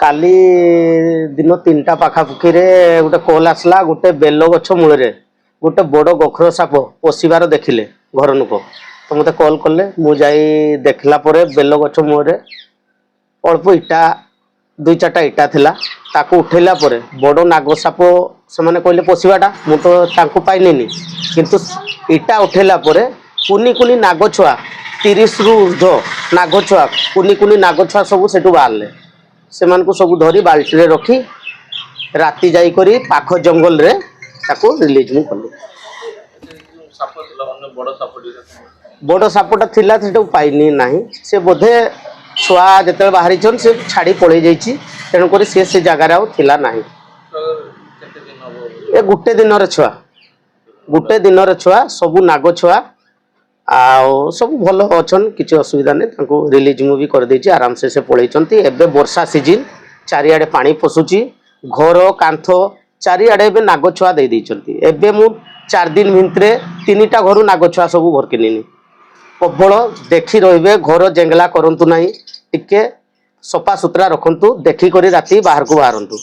କାଲି ଦିନ 3ଟା ପାଖାପାଖିରେ ଗୋଟେ କଲ୍ ଆସିଲା। ଗୋଟେ ବେଲ ଗଛ ମୂଳରେ ଗୋଟେ ବଡ଼ ଗୋଖର ସାପ ପଶିବାର ଦେଖିଲେ ଘର ଲୋକ। ତ ମୋତେ କଲ୍ କଲେ। ମୁଁ ଯାଇ ଦେଖିଲା ପରେ ବେଲ ଗଛ ମୂଳରେ ଅଳ୍ପ ଇଟା, ଦୁଇ ଚାରିଟା ଇଟା ଥିଲା। ତାକୁ ଉଠେଇଲା ପରେ ବଡ଼ ନାଗ ସାପ ସେମାନେ କହିଲେ ପଶିବାଟା। ମୁଁ ତ ତାଙ୍କୁ ପାଇଲିନି, କିନ୍ତୁ ଇଟା ଉଠେଇଲା ପରେ କୁନି କୁନି ନାଗ ଛୁଆ, 30ରୁ ଉର୍ଦ୍ଧ୍ୱ ନାଗ ଛୁଆ, କୁନି କୁନି ନାଗ ଛୁଆ ସବୁ ସେଠୁ ବାହାରିଲେ। ସେମାନଙ୍କୁ ସବୁ ଧରି ବାଲ୍ଟିରେ ରଖି ରାତି ଯାଇକରି ପାଖ ଜଙ୍ଗଲରେ ତାକୁ ରିଲିଜ୍ ମୁଁ କଲି। ଯୋଉ ସାପ ଥିଲା, ଅନ୍ୟ ବଡ଼ ସାପଟି? ବଡ଼ ସାପଟା ଥିଲା, ସେଟାକୁ ପାଇନି ନାହିଁ। ସେ ବୋଧେ ଛୁଆ ଯେତେବେଳେ ବାହାରିଛନ୍, ସେ ଛାଡ଼ି ପଳେଇ ଯାଇଛି। ତେଣୁକରି ସେ ସେ ଜାଗାରେ ଆଉ ଥିଲା ନାହିଁ। କେତେ ଦିନ ହବ? ଏ ଗୋଟେ ଦିନର ଛୁଆ, ଗୋଟେ ଦିନର ଛୁଆ। ସବୁ ନାଗ ଛୁଆ ଆଉ ସବୁ ଭଲ ଅଛନ୍, କିଛି ଅସୁବିଧା ନାହିଁ। ତାଙ୍କୁ ରିଲିଜ୍ ମୁଁ ବି କରିଦେଇଛି, ଆରାମସେ ସେ ପଳେଇଛନ୍ତି। ଏବେ ବର୍ଷା ସିଜିନ୍, ଚାରିଆଡ଼େ ପାଣି ପଶୁଛି। ଘର କାନ୍ଥ ଚାରିଆଡ଼େ ଏବେ ନାଗ ଛୁଆ ଦେଇ ଦେଇଛନ୍ତି। ଏବେ ମୁଁ 4 ଦିନ ଭିତରେ ତିନିଟା ଘରୁ ନାଗ ଛୁଆ ସବୁ ଭରକିନିନି। ପ୍ରବଳ ଦେଖି ରହିବେ, ଘର ଜେଙ୍ଗଲା କରନ୍ତୁ ନାହିଁ, ଟିକେ ସଫା ସୁତୁରା ରଖନ୍ତୁ, ଦେଖିକରି ରାତି ବାହାରକୁ ବାହାରନ୍ତୁ।